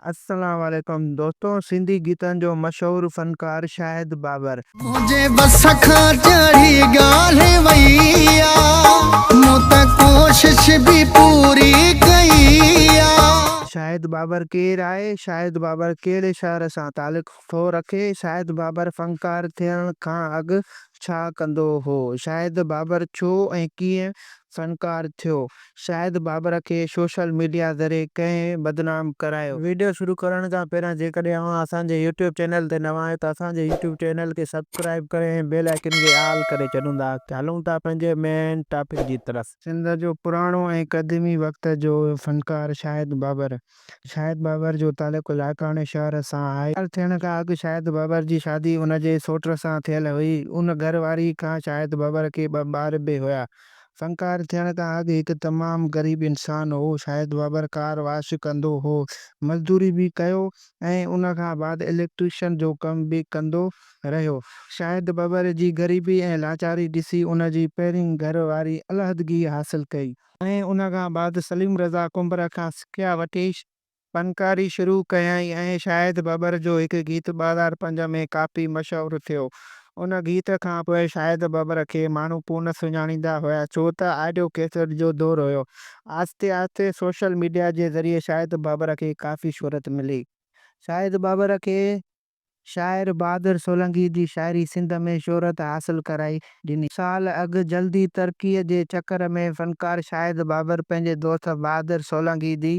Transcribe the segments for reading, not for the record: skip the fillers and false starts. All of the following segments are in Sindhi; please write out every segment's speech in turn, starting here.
السلام عليڪم دوستو سنڌي گيتن جو مشهور فنڪار شاهد بابر. منهنجي بس کان چڙهي ڳالهه وئي آ مون ته ڪوشش به پوري ڪئي آ. شاهد بابر ڪير آهي؟ شاهد بابر ڪهڙي شهر سان تعلق ٿو رکي؟ شاهد بابر فنڪار ٿيڻ کان اڳ ڇا ڪندو هو؟ شاهد بابر ڇو ۽ ڪيئن فنڪار ٿيو؟ شاهد بابر کي سوشل ميڊيا ذريعي ڪنهن بدنام ڪرايو؟ وڊيو شروع ڪرڻ کان پهريان جيڪڏهن اوهان اسان جي يوٽيوب چينل تي نوان آهيو ته اسان جي يوٽيوب چينل کي سبسڪرائيب ڪري ۽ بيل آئيڪن کي آل ڪري ڇڏيندا. هلون ٿا پنهنجي مين ٽاپڪ جي طرف. سنڌ جو پراڻو ۽ قديمي وقت جو فنڪار شاهد بابر. شاهد بابر جو تعلق لاڙڪاڻي شهر سان آهي. ٿيڻ کان اڳ شاهد بابر جي شادي ان جي سوٽ سان ٿيل هئي. ان گهر واري کان شاهد بابر کي ٻه ٻار به هيا. فنڪار ٿيڻ کان اڳ هڪ تمام غريب انسان هو. شاهد بابر ڪار واش ڪندو هو، مزدوري به ڪيو ۽ ان کان بعد اليڪٽريشن جو ڪم به ڪندو رهيو. شاهد بابر جي غريبي ۽ لاچاري ڏسي ان جي پهرين گهر واري علحدگي حاصل ڪئي. ۽ ان کان بعد سليم رضا ڪنڀر کان سکيا وٺي فنڪاري شروع ڪيائين ۽ شاهد بابر جو هڪ گيت 2005 ۾ ڪافي مشهور ٿيو. ان گيت کان پوء شاهد بابر کي ماڻهو ڪونه سڃاڻيندا هيا ڇو ته آڊيو ڪيسٽ جو دور هيو. آهستي آهستي سوشل ميڊيا جي ذريعي شاهد بابر کي ڪافي شهرت ملي. شاهد بابر کي شاعر بهادر سولنگي جي شاعري سنڌ ۾ شهرت حاصل ڪرائي ڏني. سال اڳ جلدي ترقيء جي چڪر ۾ فنڪار شاهد بابر پنهنجي دوست بهادر سولنگي جي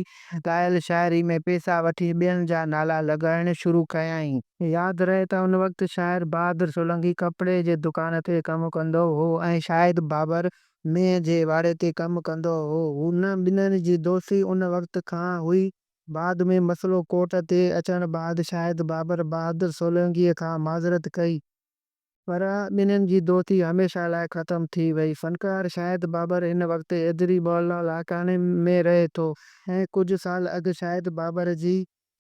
ڳايل شاعري ۾ پيسا وٺي ٻين جا نالا لڳائڻ شروع ڪيائين. ياد رهي ته ان وقت شاعر بهادر سولنگي ڪپڙي جي دڪان تي ڪم ڪندو هو ۽ شاهد بابر مينهن جي واڙي تي ڪم ڪندو هو. هن ٻنهي جي دوستي ان وقت کان هئي بعد ۾ مسئلو ڪورٽ تي اچڻ بعد شاهد بابر بهادر سولنگيء کان معذرت ڪئي، پر ٻنهين جي دوستي هميشه لاء ختم ٿي وئي. فنڪار شاهد بابر هن وقت حيدري محلا لاڙڪاڻي ۾ رهي ٿو ۽ ڪجهه سال اڳ شاهد بابر جي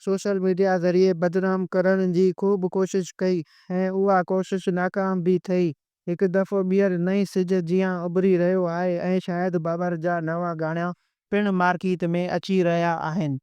سوشل ميڊيا ذريعي بدنام ڪرڻ جي خوب ڪوشش ڪئي ۽ اها ڪوشش ناڪام به ٿئي. هڪ دفعو ٻيهر نئين سج جيان اڀري رهيو آهي ۽ شاهد بابر جا نوان گانا پڻ مارڪيٽ ۾ اچي رهيا آهن.